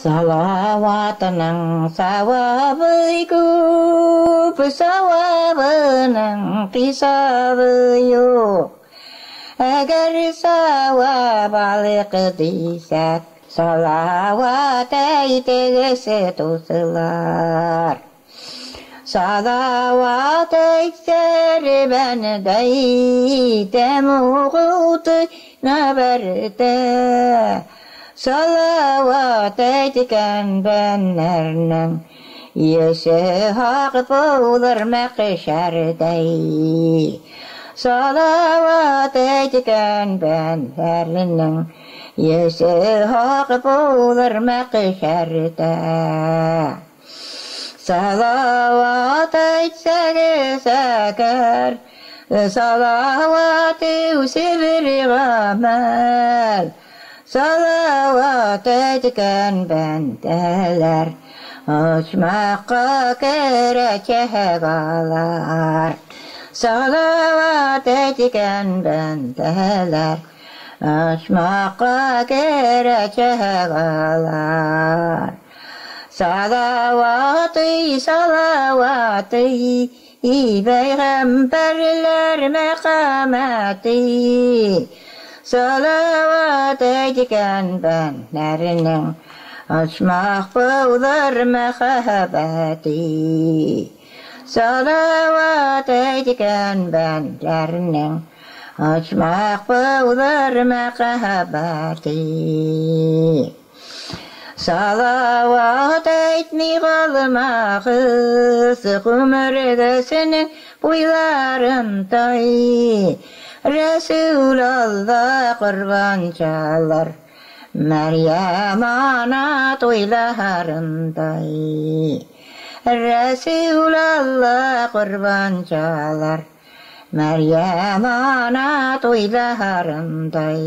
Салаватының савабы күп, савабының хисабы юк. Әгәр савап алыйк дисәк, салават әйтегез, дуслар. Салават әйтсәр бәндәй, тәмугутына бәртә. Салават әйткән бәннәрнең йөзе ак булыр мәхшәрдәй. Салават әйткән бәннәрнең йөзе ак булыр мәхшәрдә. Салават әйтсәгез әгәр, салават үзе бер гамәл. Салават әйткән бәндәләр оҗмахка керәчәк алар. Салават әйткән бәндәләр оҗмахка керәчәк алар. Салаваты, салаваты, пәйгамбәрләр мәкамәте. Салават әйткән бәндәләрнең оҗмах булыр мәхәббәте. Салават әйткән бәндәләрнең оҗмах булыр мәхәббәте. Салават әйтми калмагыз гомергесенең буйларындай. Рәсүл Алла корбан чалыр Мәрьям ана туйларындай. Рәсүл Алла корбан чалыр Мәрьям ана туйларындай.